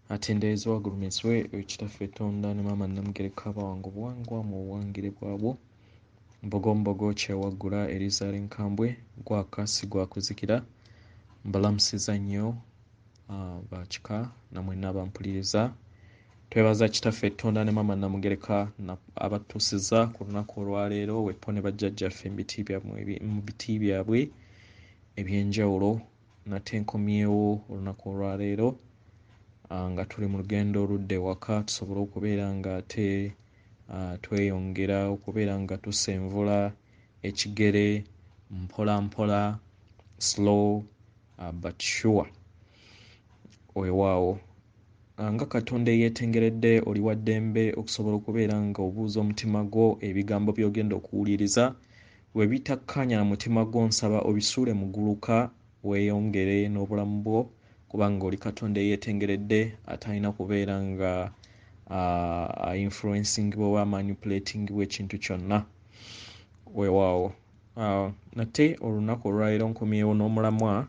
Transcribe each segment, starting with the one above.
Atenderezebwa agulumizibwe Kitaffe Tonda ne Maama Namugereka abawanga obuwangwa mu buwangire bwabwo. Mbogombogo kyewaggula erizaala enkambwe, gwaka si gwa kuzikira. Mbalamusiza nnyo bakika namwenna abampuliriza. Twebaza Kitaffe Tonda ne Maama Namugereka abatutuusizza ku lunaku olwaleero weppo ne bajjajjaffe mu biti byabwe ebyenjawulo. Nate nkomyewo olunaku olwaleero nga tuli mu lugendo oludda ewaka tusobole okubeera nga ate tweyongera okubeera nga tusenvula ekigere mpola mpola, slow but sure. Weewaawo nga Katonda eyeetengeredde oli wa ddembe okusobola okubeera nga obuuza omutima gwo ebigambo by'ogenda okuwuliriza. We bitakkaanya na mutima gwo, nsaba obisuule muguluka weeyongere n'obulamu bwo, kubanga oli Katonda eyeetengeredde atalina kubeera nga influencingibwa oba manipulatingibwa ekintu kyonna. Weewaawo nate olunaku olwaleero nkomyewo n'omulamwa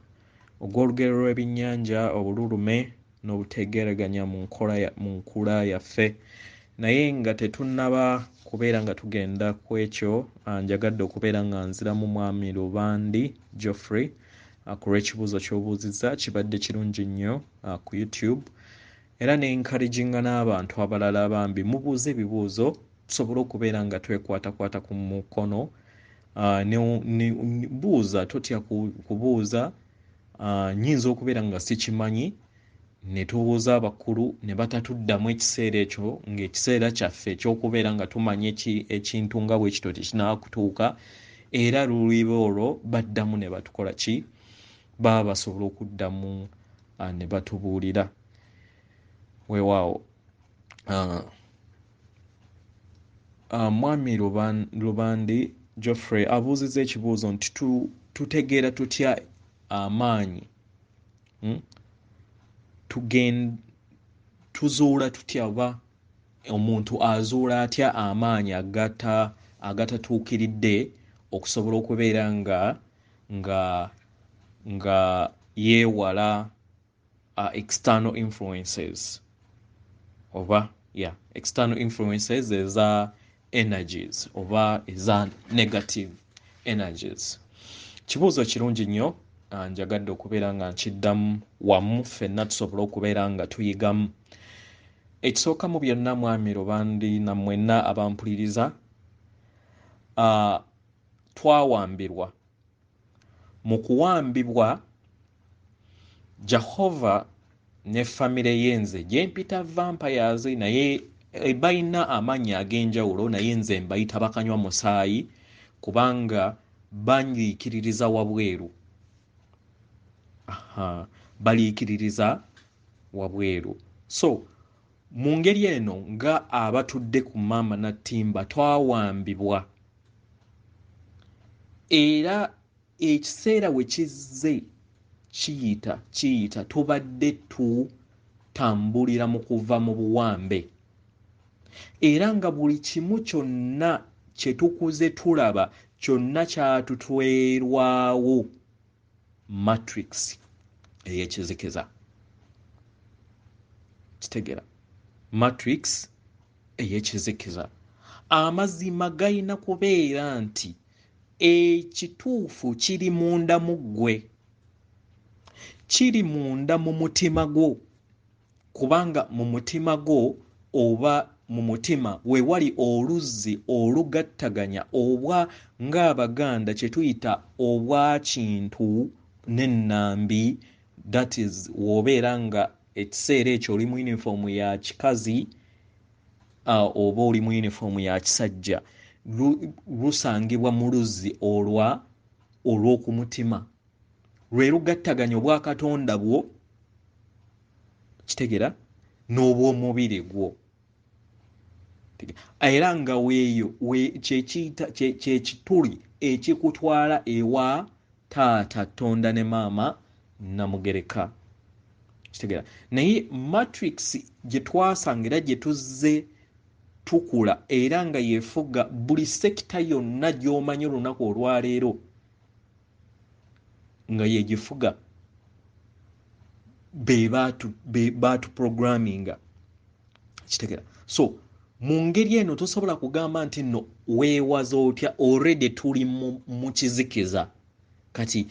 ogw'olugero lw'ebyennyanja obululume n'obutegeeraganya mu nkula yaffe. Naye nga tetunnaba kubeera nga tugenda ku ekyo, njagadde okubeera nga nziramu Mwami Lubandi Geoffrey ku lw'ekibuuzo ky'obuuzizza. Kibadde kirungi nnyo ku YouTube, era ne encouraginga n'abantu abalala bambi mubuuze ebibuuzo tusobole okubeera nga twekwatakwata ku mukono. Buuza, totya kubuuza. Nnyinza okubeera nga sikimanyi ne tubuuza abakulu ne batatuddamu ekiseera ekyo, ng'ekiseera kyaffe eky'okubeera nga tumanya ekintu nga bwe kityo tekinaakutuuka, era luliba olwo baddamu ne batukola ki, baba basobola okuddamu ne batubuulira. Weewaawo Mwami Lubandi Geoffrey abuuzizza ekibuuzo nti tutegeera tutya amaanyi, tuzuula tutya oba omuntu azuula atya amaanyi agatatuukiridde okusobola okubeera nga yeewala external influences oba external influences eza energies oba eza negative energies. Kibuuzo kirungi nnyo, njagadde okubeera nga nkiddamu wamu ffenna tusobole okubeera nga tuyigamu. Ekisooka mu byonna, Mwami Lubandi nammwenna abampuliriza, twawambirwa. Mu kuwambibwa Jehovah ne famire ye, nze gye mpita vampires, naye balina amannya ag'enjawulo, naye nze mbayita bakanywa musaayi kubanga banyiikiririza wabweru. Baliikiririza wabweru. So mu ngeri eno nga abatudde ku Maama Nattimba twawambibwa, era ekiseera we kizze kiyita tubadde tutambulira mu kuva mu buwambe, era nga buli kimu kyonna kye tukuze tulaba kyonna kyatutwerwawo matrix ey'ekizikiza. Kitegeera, matrix ey'ekizikiza. Amazima galina kubeera nti ekituufu kiri munda mu ggwe, kiri munda mu mutima gwo, kubanga mu mutima gwo oba mu mutima we wali oluzzi olugattaganya obwa ng'Abaganda kye tuyita obwakintu n'ennambi. That is, w'obeera nga ekiseera ekyo oli mu uniform ya kikazi oba oli mu uniform ya kisajja, lusangibwa mu luzzi olw'okumutima, lwe lugattaganya obwakatonda bwo, kitegeera, n'obw'omubiri gwo. Era nga weeyo kyekituli ekikutwala ewa taata Tonda ne Maama Namugereka. Kitegeera. Naye matrix gye twasanga era gye tuzze tukula era nga yeefuga buli sekita yonna gy'omanyi olunaku olwaleero nga yegifuga, Be batuprogramminga, kitegera? So mu ngeri eno tosobola kugamba nti nno weewaza otya, already tuli mu kizikiza. Kati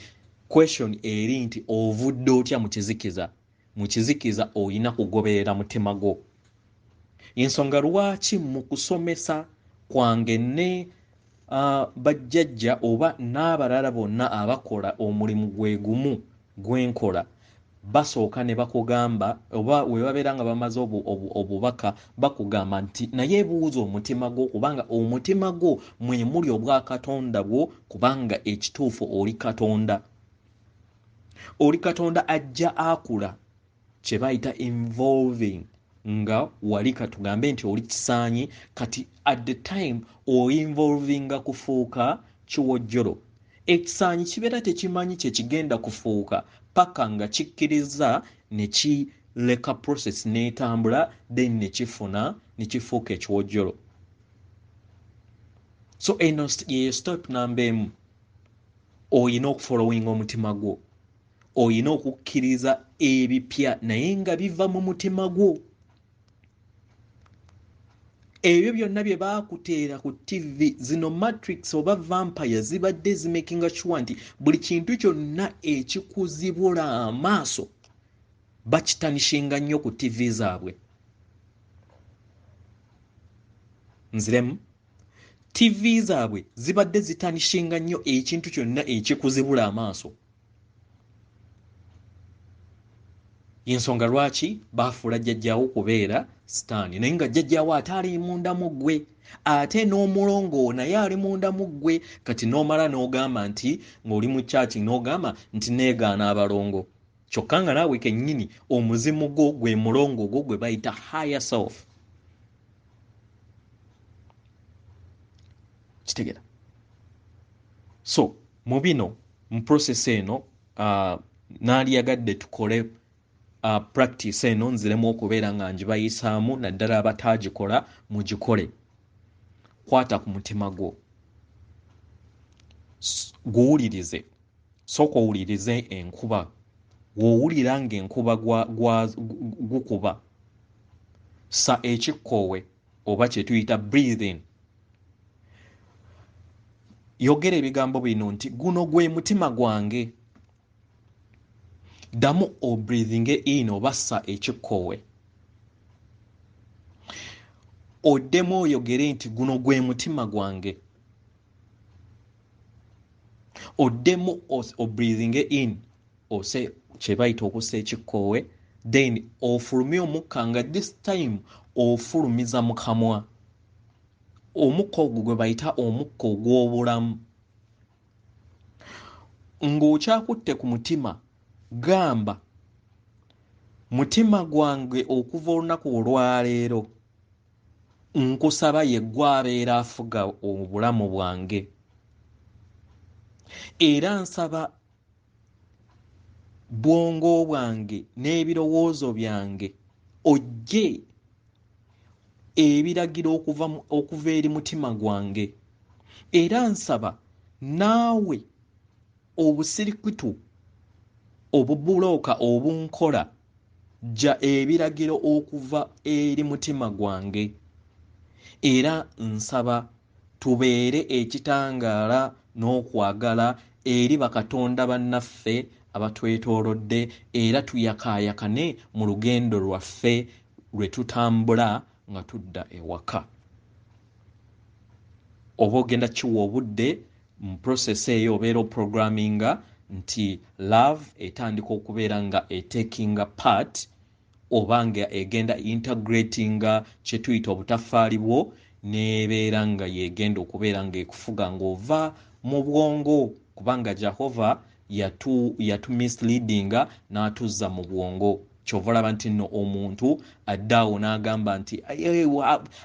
question eri nti ovudde otya mu kizikiza? Mu kizikiza oyina kugoberera mutima gwo. Ensonga lwaki mu kusomesa kwange ne bajjajja oba n'abalala bonna abakola omulimu gwe gumu gwenkola, basooka ne bakugamba, oba we babeera nga bamaze obubaka, bakugamba nti naye buuza omutima gwo, kubanga omutima gwo mwe muli obwakatonda bwo, kubanga ekituufu oli Katonda. Oli Katonda ajja akula, kye bayita involving, nga wali katugambe nti oli kisaanyi, kati at the time oinvolvinga kufuuka kiwojjolo. Ekisaanyi kibeera tekimanyi kye kigenda kufuuka paka nga kikkiriza ne kireka process n'etambula, then ne kifuna ne kifuuka ekiwojjolo. So eno ye step namba 1. Oyina okufollowinga omutima gwo, oyina okukkiriza ebipya naye nga biva mu mutima gwo. Ebyo byonna bye baakuteera ku TV zino, matrix oba vampire zibadde zimakinga sure nti buli kintu kyonna ekikuzibula amaaso bakitanishinga nnyo ku TV zaabwe. Nziremu, TV zaabwe zibadde zitanishinga nnyo ekintu kyonna ekikuzibula amaaso. Ensonga lwaki baafuula jjajjaawo kubeera sitaani, naye nga jjajjaawo ate ali munda mu ggwe, ate n'omulongo naye ali munda mu ggwe. Kati n'omala n'ogamba nti ng'oli mu church, n'ogamba nti neegaana abalongo, kyokka nga naawe kennyini omuzimu gwo gwe mulongo gwo gwe bayita higher self. Kitegera? So mu bino, mu process eno, nandiyagadde tukole practice eno, nziremu okubeera nga ngibayisaamu, naddala abataagikola mugikole. Kwata ku mutima gwo, guwulirize. Sooka owulirize enkuba. W'owulira ng'enkuba gukuba, sa ekikkoowe oba kye tuyita breathing. Yogera ebigambo bino nti guno gwe mutima gwange. Ddamu obreathinge in oba ssa ekikkoowe, oddemu oyogere nti guno gwe mutima gwange. Oddemu obreathinge in, ose kye bayita okussa ekikkoowe, then ofulumye omukka nga this time ofulumiza mu kamwa. Omukka ogwo gwe bayita omukka ogw'obulamu. Ng'okyakutte ku mutima, gamba mutima gwange okuva olunaku olwaleero nkusaba ye ggwe abeera afuga obulamu bwange, era nsaba bwongo bwange n'ebirowoozo byange ojje ebiragiro okuva eri mutima gwange, era nsaba naawe obusirikitu obubulooka obunkola jja ebiragiro okuva eri mutima gwange, era nsaba tubeere ekitangaala n'okwagala eri bakatonda bannaffe abatwetoolodde, era tuyakaayakane mu lugendo lwaffe lwe tutambula nga tudda ewaka. Oba ogenda kiwa obudde mu process eyo, obeera oprogramminga nti love etandika okubeera nga etakinga part oba nga egenda integratinga kye tuyita obutaffaali bwo, n'ebeera nga yegenda okubeera ng'ekufuga ng'ova mu bwongo, kubanga Jehova yatu misleadinga n'atuzza mu bwongo. Kyova olaba nti nno omuntu addaawo n'agamba nti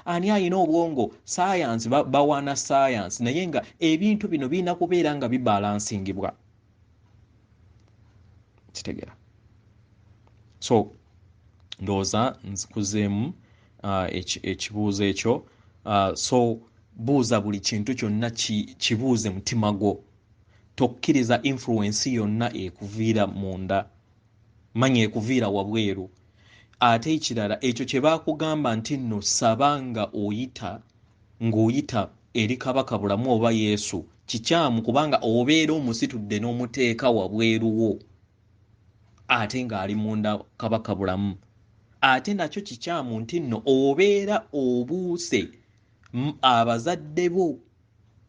ani alina obwongo, science, bawaana science, naye nga ebintu bino birina kubeera nga bibalansingibwa. Kitegeera? So ndowooza nzikuzeemu ekibuuzo ekyo. So buuza buli kintu kyonna, kibuuze mutima gwo. Tokkiriza influence yonna ekuviira munda. Manya ekuviira wabweru. Ate ekirala ekyo kye baakugamba nti nno saba nga oyita ng'oyita eri Kabaka Bulamu oba Yesu, kikyamu, kubanga obeera omusitudde n'omuteeka wabweru wo ate ng'ali munda Kabaka Bulamu. Ate nakyo kikyamu nti nno obeera obuuse abazadde bo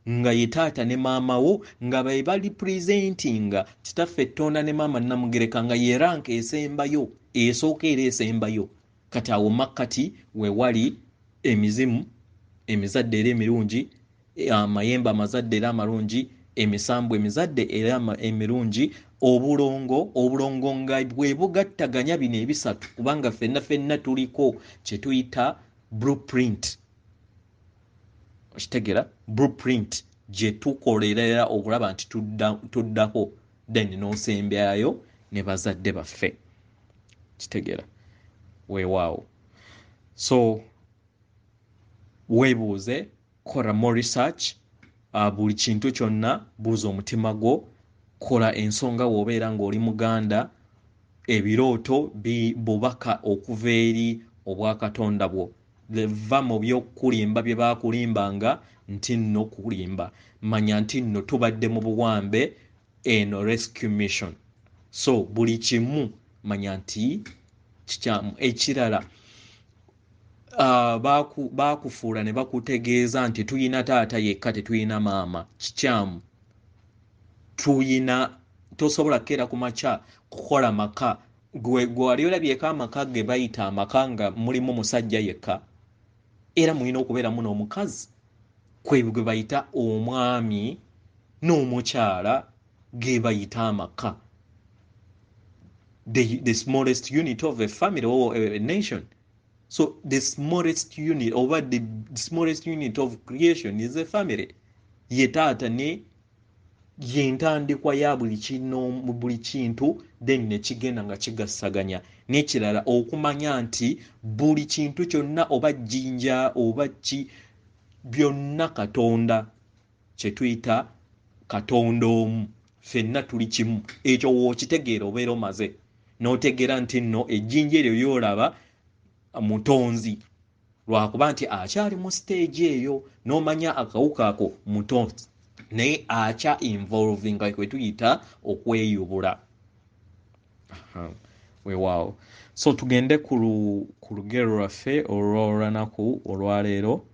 nga ye taata ne maama wo nga be balipresentinga kitaffe Ttonda ne maama Namugereka, nga ye ranka esembayo, esooka era esembayo. Kati awo makkati we wali emizimu emizadde era emirungi, amayembe amazadde era amalungi, emisambwa emizadde era emirungi, obulongo, obulongo nga bwe bugattaganya bino ebisatu, kubanga ffenna ffenna tuliko kye tuyita blueprint. Okitegera? Blueprint gye tukolerera okulaba nti tuddako, then n'osembyayo ne bazadde baffe. Kitegera? Weewaawo. So weebuuze, kola more research, buli kintu kyonna buuza omutima gwo, kola ensonga w'obeera ng'oli Muganda. Ebirooto bubaka okuva eri obwakatonda bwo. Va mu by'okulimba bye baakulimbanga nti nno kulimba. Manya nti nno tubadde mu buwambe, eno rescue mission. So buli kimu manya nti kikyamu. Ekirala, baakufuula ne bakutegeeza nti tuyina taata yekka, tetuyina maama. Kikyamu. Tuyina, tosobola kukeera ku makya kukola maka. Gwe wali olabyeko amaka ge bayita amaka nga mulimu musajja yekka? Era mulina okubeeramu n'omukazi, kwe gwe bayita omwami n'omukyala, ge bayita amaka, the smallest unit of a family or a nation. So the smallest unit oba the smallest unit of creation is a family. Ye taata ne yentandikwa ya buli kino, buli kintu, then ne kigenda nga kigassaganya. N'ekirala, okumanya nti buli kintu kyonna oba jjinja oba ki, byonna Katonda, kye tuyita Katonda omu, ffenna tuli kimu. Ekyo w'okitegeera obeera omaze n'otegeera nti nno ejjinja eryo ly'olaba mutonzi, lwakuba nti akyali mu stage eyo, n'omanya akawuka ako mutonzi, naye akya involvinga kwe tuyita okweyubula. Weewaawo. So tugende ku lugero lwaffe olw'olunaku olwaleero.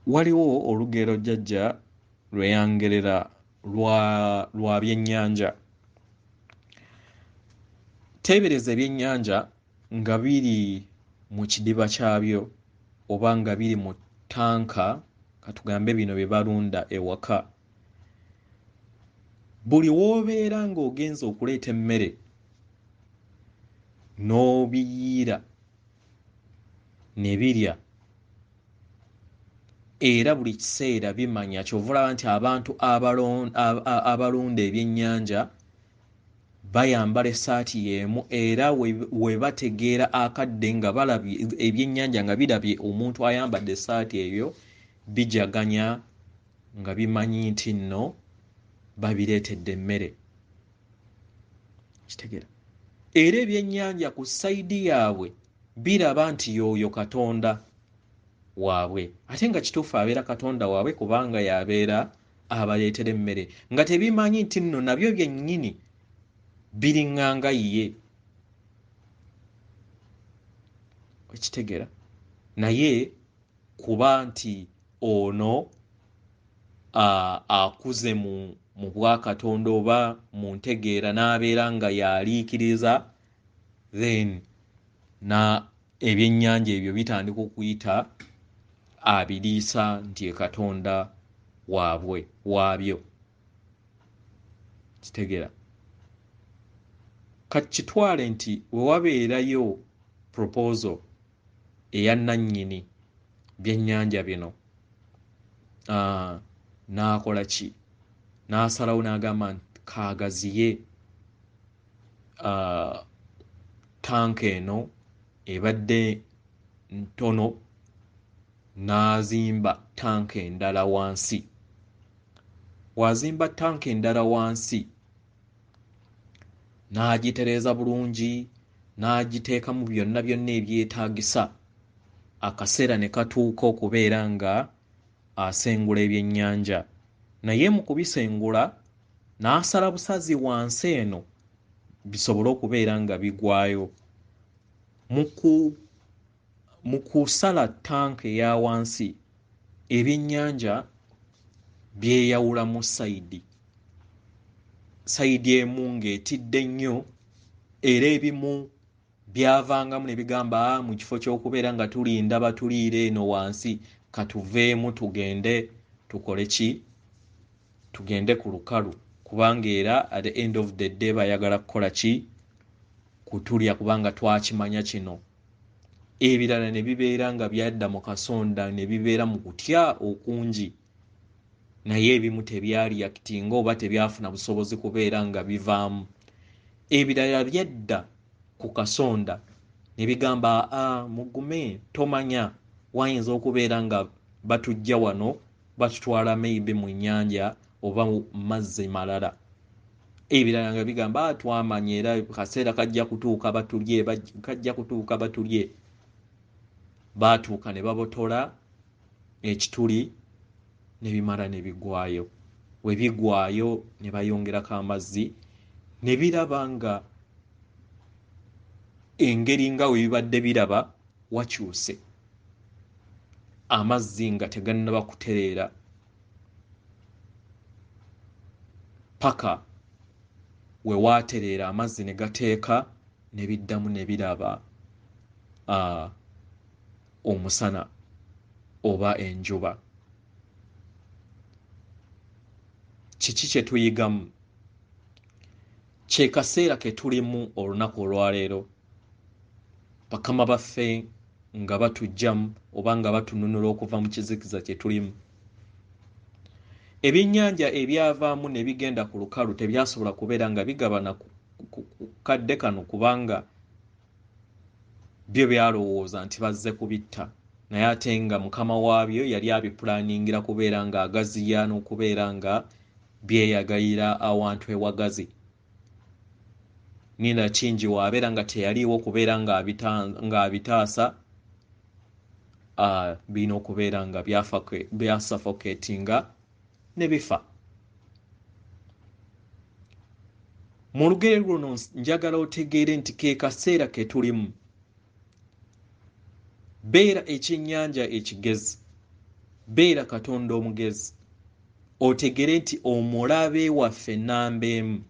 Waliwo olugero jjajja lwe yangerera lwa byennyanja. Teebereza ebyennyanja nga biri mu kidiba kyabyo oba nga biri mu ttanka, katugambe bino bye balunda ewaka. Buli w'obeera ng'ogenze okuleeta emmere n'obiyiira ne birya, era buli kiseera bimanya. Ky'ova olaba nti abantu abalunda ebyennyanja bayambala essaati y'emu, era we bategeera akadde nga balabye ebyennyanja nga birabye omuntu ayambadde essaati eyo, bijaganya nga bimanyi nti nno babireetedde emmere. Kitegeera? Era ebyennyanja ku sayidi yaabwe biraba nti y'oyo Katonda waabwe, ate nga kituufu abeera Katonda waabwe, kubanga y'abeera abaleetera emmere, nga tebimanyi nti nno nabyo byennyini biriŋŋanga ye. Okitegeera? Naye kuba nti ono akuze mu bwakatonda oba mu ntegeera n'abeera nga yaliikiriza, then na ebyennyanja ebyo bitandika okuyita abiriisa nti ye Katonda waabwe waabyo. Kitegeera? Kati kitwale nti we wabeerayo proposal eya nannyini byennyanja bino, n'akola ki? N'asalawo n'agamba nti kaagaziye tanka eno ebadde ntono, n'azimba tanka endala wansi. Wazimba ttanka endala wansi, n'agitereeza bulungi, n'agiteekamu byonna byonna ebyetaagisa. Akaseera ne katuuka okubeera nga asengula ebyennyanja, naye mu kubisengula n'asala busazi wansi eno bisobole okubeera nga bigwayo. Mu kusala ttanka eya wansi, ebyennyanja byeyawulamu sayidi. Sayidi emu ng'etidde nnyo, era ebimu byavangamu ne bigamba, mu kifo ky'okubeera nga tulinda batuliire eno wansi, katuveemu tugende tukole ki? Tugende ku lukalu, kubanga era at the end of the day bayagala kukola ki? Kutulya, kubanga twakimanya kino. Ebirala ne bibeera nga byadda mu kasonda, ne bibeera mu kutya okungi, naye ebimu tebyaliyakitinga oba tebyafuna busobozi kubeera nga bivaamu. Ebirala byadda ku kasonda ne bigamba, mugume, tomanya, wayinza okubeera nga batujja wano batutwala maybe mu nnyanja oba mu mazzi malala. Ebirala nga bigamba, twamanya era kaseera kajja kutuuka batulye, kajja kutuuka batulye. Baatuuka ne babotola ekituli ne bimala ne bigwayo. We bigwayo ne bayongerako amazzi, ne biraba nga engeri nga we bibadde biraba wakyuse, amazzi nga tegannaba kutereera, paka we waatereera amazzi ne gateeka, ne biddamu ne biraba omusana oba enjuba. Kiki kye tuyigamu? Kye kaseera ke tulimu olunaku olwaleero, bakama baffe nga batuggyamu oba nga batununula okuva mu kizikiza kye tulimu. Ebyennyanja ebyavaamu ne bigenda ku lukalu tebyasobola kubeera nga bigabana ku kadde kano, kubanga byo byalowooza nti bazze kubitta, naye ate nga mukama waabyo yali abipulaningira kubeera nga agaziya n'okubeera nga byeyagayira awantu ewagazi. Nina kingi waabeera nga teyaliiwo kubeera ng'abitaasa, birina okubeera nga byasuffocatinga ne bifa. Mu lugero luno njagala otegeere nti ke kaseera ke tulimu. Beera ekyennyanja ekigezi, beera Katonda omugezi, otegeere nti omulabe waffe namba emu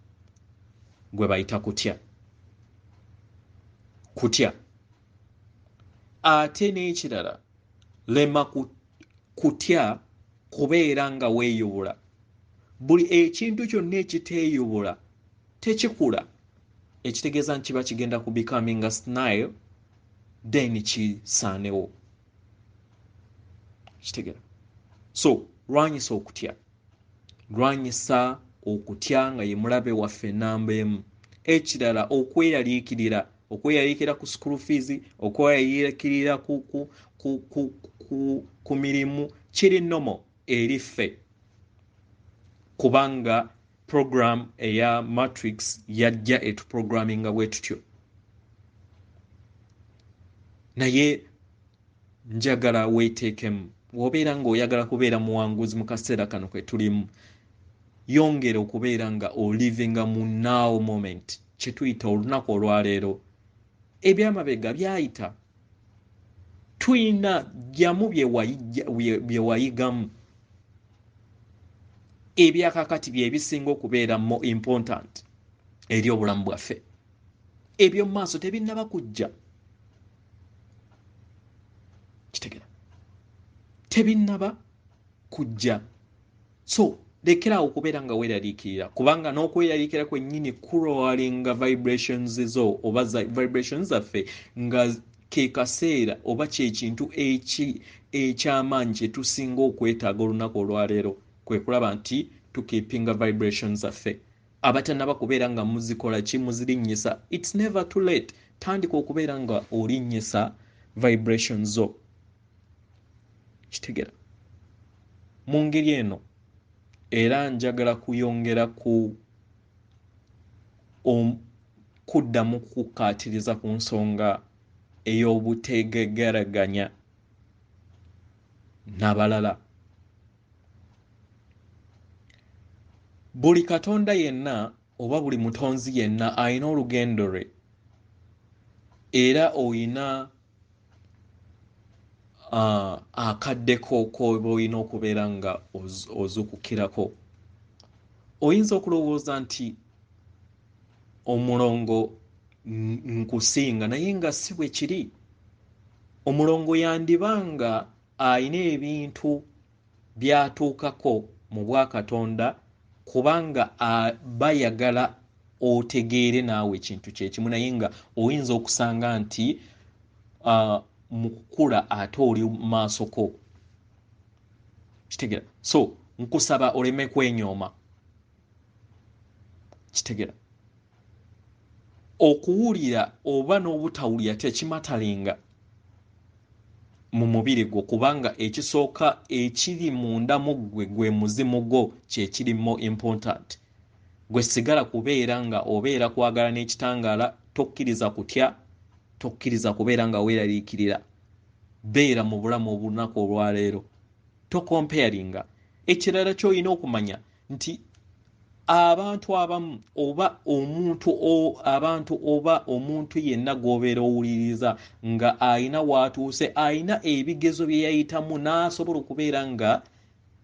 gwe bayita kutya. Kutya. Ate n'ekirala, lema kutya kubeera nga weeyubula. Buli ekintu kyonna ekiteeyubula tekikula, ekitegeeza nti kiba kigenda ku becoming a snail, then kisaanewo. Kitegeera? So lwanyisa okutya, lwanyisa okutya nga ye mulabe waffe namba emu. Ekirala, okweraliikirira, okweraliikirira ku school fees, okweraliikirira ku mirimu, kiri normal eri ffe, kubanga program eya matrix yajja etuprogramminga bwe tutyo. Naye njagala weeteekemu, bw'obeera ng'oyagala kubeera muwanguzi mu kaseera kano kwe tulimu, yongera okubeera nga olivinga mu now moment, kye tuyita olunaku olwaleero. Ebyamabega byayita, tuyina jjamu bye wayigamu. Ebyakakati bye bisinga okubeera more important eri obulamu bwaffe. Eby'omu maaso tebinnaba kujja, kitegera? Tebinnaba kujja. So lekeraawo okubeera nga weeraliikirira, kubanga n'okweraliikira kwennyini kuloweringa vibrations zo oba vibrations zaffe, nga ke kaseera oba kyekintu ekyamaanyi kye tusinga okwetaaga olunaku olwaleero, kwe kulaba nti tukeepinga vibrations zaffe. Abatannaba kubeera nga muzikola ki, muzirinnyisa, it's never too late. Tandika okubeera nga olinnyisa vibrations zo, kitegera? Mu ngeri eno Era njagala kuyongera ku kuddamu kukkaatiriza ku nsonga ey'obutegegeraganya n'abalala. Buli katonda yenna oba buli mutonzi yenna alina olugendo lwe, era oyina akaddeko k'oba olina okubeera nga ozuukukirako. Oyinza okulowooza nti omulongo nkusinga, naye nga si bwe kiri. Omulongo yandibanga alina ebintu by'atuukako mu bwakatonda, kubanga bayagala otegeere naawe ekintu kye kimu, naye nga oyinza okusanga nti mu kukula ate oli maasoko. Kitegeera? So nkusaba oleme kwenyooma. Kitegeera? Okuwulira oba n'obutawulira tekimatalinga mu mubiri gwo, kubanga ekisooka ekiri munda mu ggwe gwe muzimu gwo kye kiri more important. Gwe sigala kubeera nga obeera kwagala n'ekitangaala, tokkiriza kutya, tokkiriza kubeera nga weeraliikirira. Beera mu bulamu olunaku olwaleero, tokomparinga. Ekirala ky'olina okumanya nti abantu abamu oba omuntu abantu oba omuntu yenna gw'obeera owuliriza nga ayina w'atuuse, ayina ebigezo bye yayitamu n'asobola okubeera nga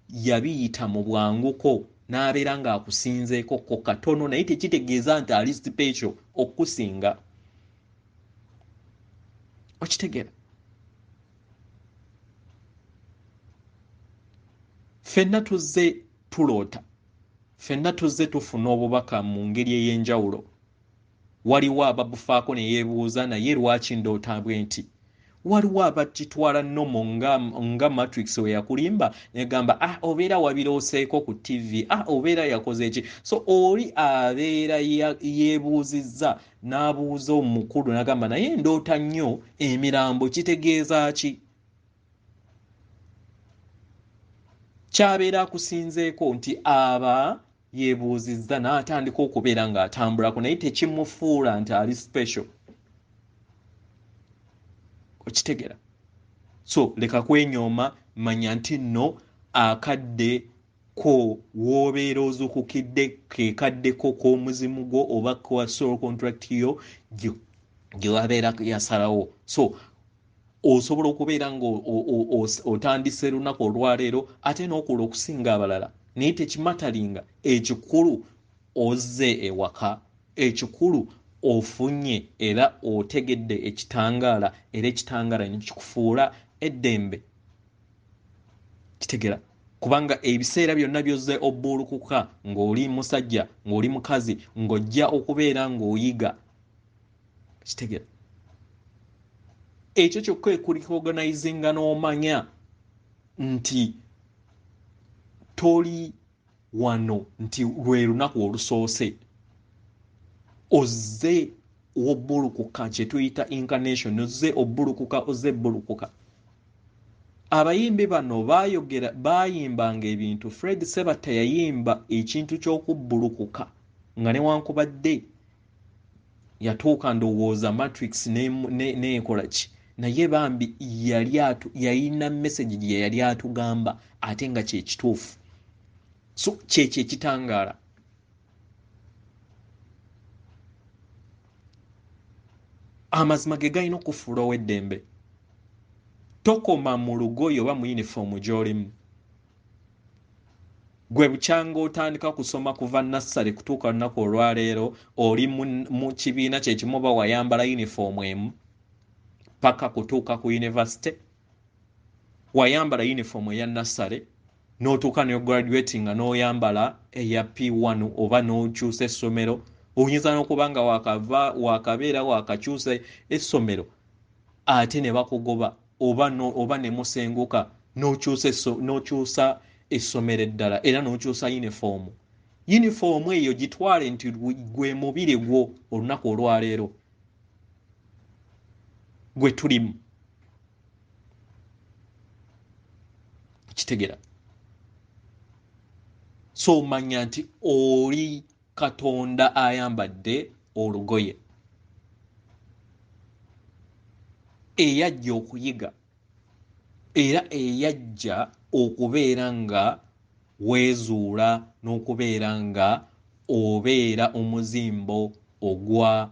yabiyita mu bwanguko n'abeera ng'akusinzeeko ko katono, naye tekitegeeza nti ali special okusinga. Okitegeera? Ffenna tuzze tuloota, ffenna tuzze tufuna obubaka mu ngeri ey'enjawulo. Waliwo ababufaako ne yeebuuza naye lwaki ndoota bwe nti. Waliwo abakitwala nomo nga Matrix we yakulimba negamba obeera wabirooseeko ku TV, obeera yakoze ki. So oli abeera yeebuuzizza n'abuuza omukulu n'agamba naye ndoota nnyo emirambo, kitegeeza ki? Kyabeera akusinzeeko nti aba yeebuuzizza n'atandika okubeera ng'atambulako, naye tekimufuula nti ali special. Okitegeera? So leka kwenyooma, manya nti nno akadde ko w'obeera ozuukukidde ke kaddeko k'omuzimu gwo oba kwa soul contract yo gye wabeera yasalawo. So osobola okubeera nga otandise lunaku olwaleero ate n'okula okusinga abalala, naye tekimatalinga. Ekikulu ozze ewaka, ekikulu ofunye era otegedde ekitangaala, era ekitangaala ne kikufuula eddembe. Kitegeera? Kubanga ebiseera byonna by'ozze obbuulukuka ng'oli musajja, ng'oli mukazi, ng'ojja okubeera ng'oyiga. Kitegeera? Ekyo kyokka ekurecognizinga n'omanya nti toli wano, nti lwe lunaku olusoose ozze obbulukuka, kye tuyita incarnation, ozze obbulukuka, ozze ebbulukuka. Abayimbi bano baayogera, baayimbanga ebintu. Fred Sebatta yayimba ekintu ky'okubbulukuka nga newankubadde yatuuka ndowooza Matrix neekola ki, naye bambi yalina message gye yali atugamba ate nga kye kituufu. So kyekyo ekitangaala. Amazima ge galina okufuula ow'eddembe. Tokoma mu lugoye oba mu yunifoomu gy'olimu. Gwe bukyanga otandika kusoma kuva nassale kutuuka lunaku olwaleero, oli mu kibiina kye kimu oba wayambala yunifoomu emu paka kutuuka ku yunivasite. Wayambala yunifoomu eya nassale n'otuuka ne graduate nga n'oyambala eya P1 oba n'okyusa essomero. Oyinza n'okuba nga wakabeera wakakyusa essomero ate ne bakugoba oba ne musenguka n'okyusa essomero eddala era n'okyusa yunifoomu. Yunifoomu eyo gitwale nti gwe mubiri gwo olunaku olwaleero gwe tulimu. Kitegeera? So omanya nti oli Katonda ayambadde olugoye, eyajja okuyiga era eyajja okubeera nga weezuula n'okubeera nga obeera omuzimbo ogwa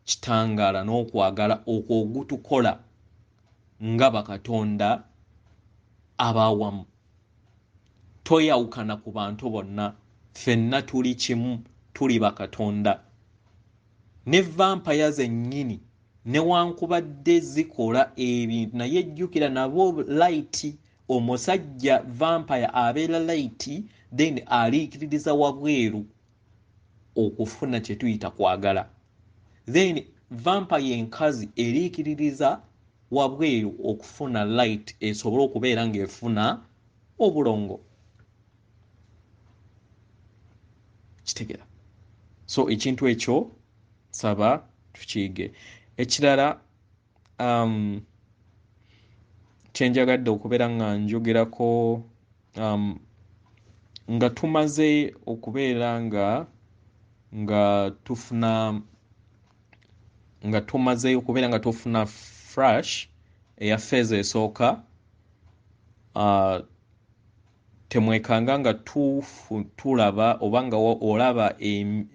kitangaala n'okwagala okwo ogutukola nga bakatonda abawamu. Toyawukana ku bantu bonna, ffenna tuli kimu, tuli bakatonda. Ne vampaya zennyini newankubadde zikola ebintu, naye jjukira nabo light. Omusajja vampaya abeera light, then aliikiririza wabweru okufuna kye tuyita kwagala. Then vampaya enkazi eriikiririza wabweru okufuna light esobole okubeera ng'efuna obulongo. Kitegera? So ekintu ekyo saba tukiyige. Ekirala kyenjagadde okubeera nga njogerako, nga tumaze okubeera nga tufuna, nga tumaze okubeera nga tufuna fresh eya phase esooka, temwekanga nga tulaba oba nga olaba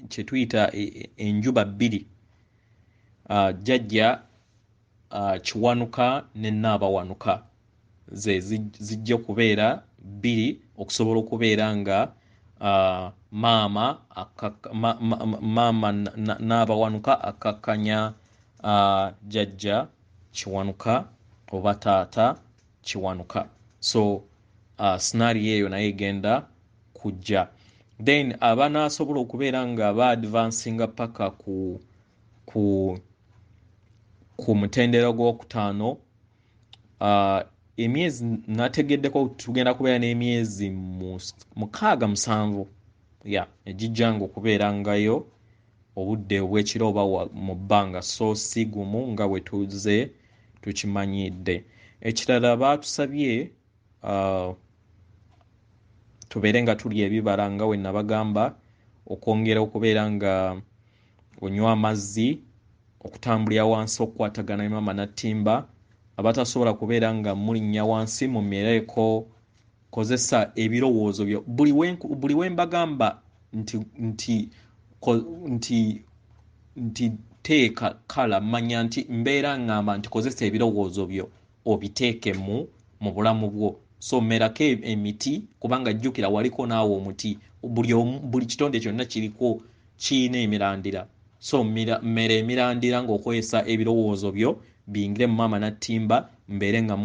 kye tuyita enjuba bbiri, jjajja Kiwanuka ne Nnaabawanuka, ze zijja kubeera bbiri okusobola okubeera nga maama maama Nnaabawanuka akkakkanya jjajja Kiwanuka oba taata Kiwanuka. So scenario eyo naye egenda kujja. Then abanaasobola okubeera nga ba advancinga paka ku mutendera gwokutaano, emyezi nategeddeko tugenda kubeera n'emyezi 6 7 ya egijjanga okubeera ngayo obudde obw'ekiro oba mu bbanga, so si gumu nga bwe tuzze tukimanyidde. Ekirala baatusabye tubeere nga tulya ebibala nga we nabagamba, okwongera okubeera nga onywa amazzi, okutambulira wansi, okukwatagana ne maama Nattimba. Abatasobola kubeera nga mulinnya wansi mumereko, kozesa ebirowoozo byo. Buli we mbagamba nti teeka kala, manya nti mbeera ngamba nti kozesa ebirowoozo byo obiteeke mu bulamu bwo. So merako emiti, kubanga jjukira waliko naawe omuti, buli kitonde kyonna kiriko kirina emirandira. So mera emirandira ng'okozesa ebirowoozo byo biyingire mu maama Nattimba, mbeere nga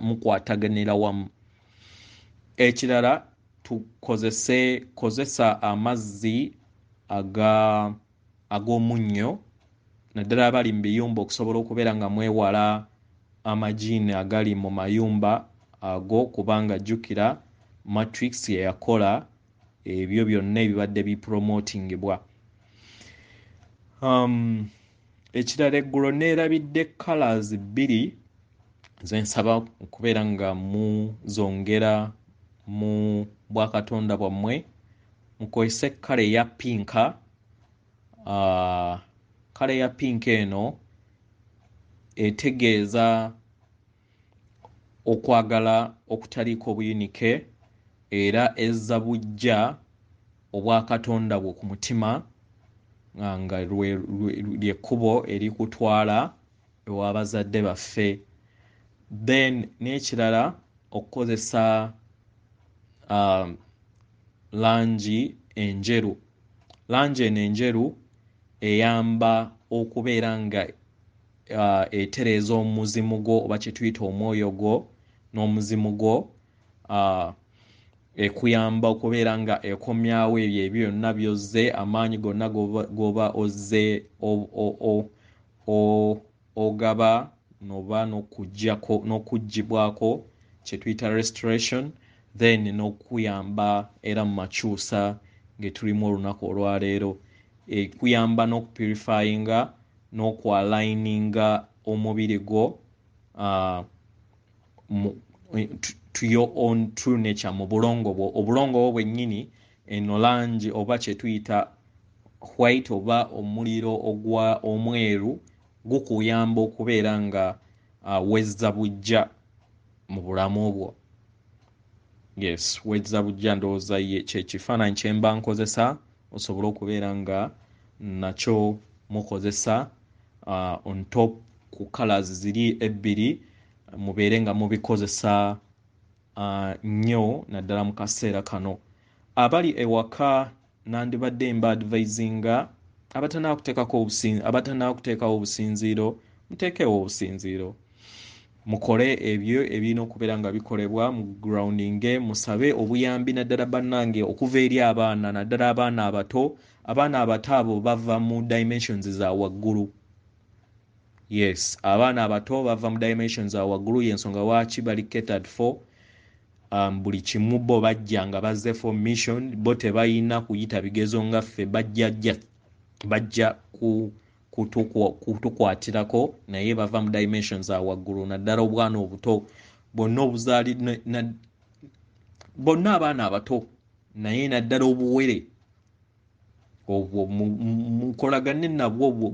mukwataganira wamu. Ekirala kozesa amazzi ag'omunnyo, naddala abali mu biyumba, okusobola okubeera nga mwewala amajiini agali mu mayumba ago, kubanga jjukira Matrix yeyakola ebyo byonna ebibadde bipromotingibwa. Ekirala eggulo neerabidde colours bbiri ze nsaba okubeera nga muzongera mu bwakatonda bwammwe. Mukozese kkala eya pinka. Kkala eya pinka eno etegeeza okwagala okutaliiko buyinike, era ezza buggya obwakatonda bwo ku mutima, nga lyekkubo erikutwala ew'abazadde baffe. Then n'ekirala okukozesa langi enjeru. Langi eno enjeru eyamba okubeera nga etereeza omuzimu gwo oba kye tuyita omwoyo gwo n'omuzimu gwo, ekuyamba okubeera nga ekomyawo ebyo ebyo byonna by'ozze, amaanyi gonna g'oba ozze ogaba noba n'okuggyibwako kye tuyita restoration, then n'okuyamba era mu makyusa ge tulimu olunaku olwaleero. Ekuyamba n'okupurifyinga n'okualigninga omubiri gwo to your own true nature, mu bulongo bwo. Obulongo bwo bwennyini Eno langi oba kye tuyita white oba omuliro ogwa omweru gukuyamba okubeera nga wezza buggya mu bulamu bwo. Yes, wezza buggya. Ndowooza ye kye kifaananyi kye mba nkozesa osobole okubeera nga nakyo mukozesa on top ku colours ziri ebbiri, mubeere nga mubikozesa nnyo naddala mu kaseera kano. Abali ewaka nandibadde mba advisinga abatannaba kuteekawo obusinziiro, muteekewo obusinziiro, mukole ebyo ebirina okubeera nga bikolebwa mu groundinge, musabe obuyambi naddala bannange okuva eri abaana, naddala abaana abato. Abaana abato abo bava mu dimensions za waggulu. Yes, abaana abato bava mu dimensions za waggulu, yensonga lwaki bali catered for buli kimu. Bo bajja nga bazze for mission, bo tebalina kuyita bigezo nga ffe. Bajja kutukwatirako, naye bava mu dimensions awaggulu, naddala obwana obuto bonna obuzaali, bonna abaana abato, naye naddala obuwere obwo mukolagane nabwo.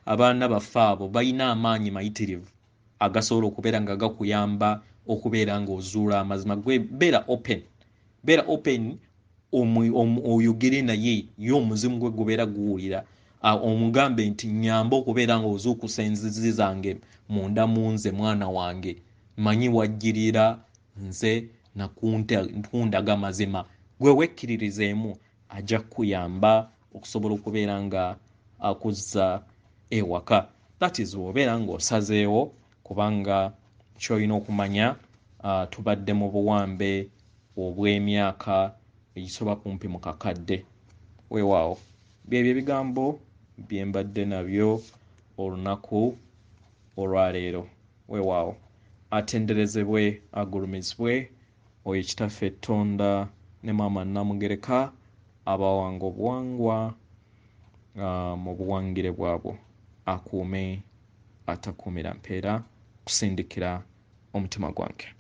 Abaana baffe abo balina amaanyi mayitirivu agasobola okubeera nga gakuyamba okubeera ng'ozuula amazima. Gwe beera open, beera open, oyogere naye, ye omuzimu gwe gubeera guwulira. Omugambe nti, "Nyamba okubeera ng'ozuukusa enzizi zange munda mu nze. Mwana wange, manyi wajjirira nze nakundaga mazima." Gwe wekkiririzeemu, ajja kukuyamba okusobola okubeera nga akuzza ewaka. That is bw'obeera ng'osazeewo, kubanga kyolina okumanya, tubadde mu buwambe obw'emyaka egisoba kumpi mu kakadde. Weewaawo, byebyo ebigambo bye mbadde nabyo olunaku olwaleero. Weewaawo, atenderezebwe, agulumizibwe oyo Kitaffe Ttonda ne Maama Namugereka abawanga obuwangwa mu buwangire bwabwo. Akuume atakuumira mpeera kusindikira omutima gwange.